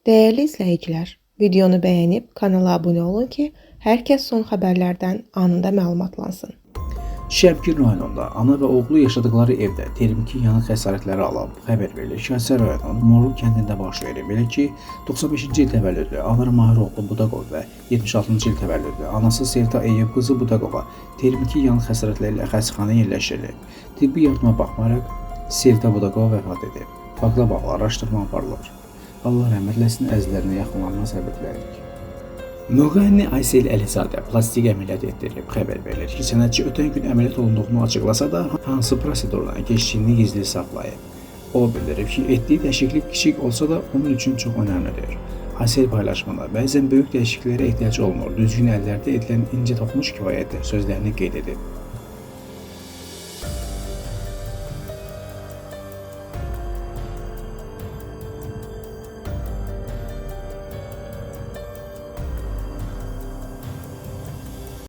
Dəyərli izləyicilər, videonu bəyənib kanala abunə olun ki, hər kəs son xəbərlərdən anında məlumatlansın. Şəmkir rayonunda ana və oğlu yaşadıkları evdə termiki yanıq xəsarətləri alıb. Xəbər verilir ki, hadisə rayonun Morul kəndində baş verib. Belə ki, 95-ci il təvəllüdlü Anar Mahiroğlu Budaqov və 76-cı il təvəllüdlü anası Sevda Eyyub qızı Budaqova termiki yanıq xəsarətləri ilə xəstəxanaya yerləşdirilib. Tibbi yardıma baxmayaraq Sevda Budaqova vəfat edib. Faktla bağlı araşdırma aparılır. Allah rəhmət eləsin, əzizlərinə, yaxınlarına səbir diləyirik. Müğənni Aysel Əlizadə plastik əməliyyat etdirib. Xəbər verilir ki, sənətçi ötən gün əməliyyat olunduğunu açıqlasa da, hansı prosedurdan keçdiyini gizli saxlayıb. O bildirib ki, etdiyi dəyişiklik kiçik olsa da onun üçün çox önəmlidir. Aysel paylaşımında bəzən böyük dəyişikliklərə ehtiyac olmur, düzgün əllərdə edilən incə toxunuş kifayətdir sözlərini qeyd edib.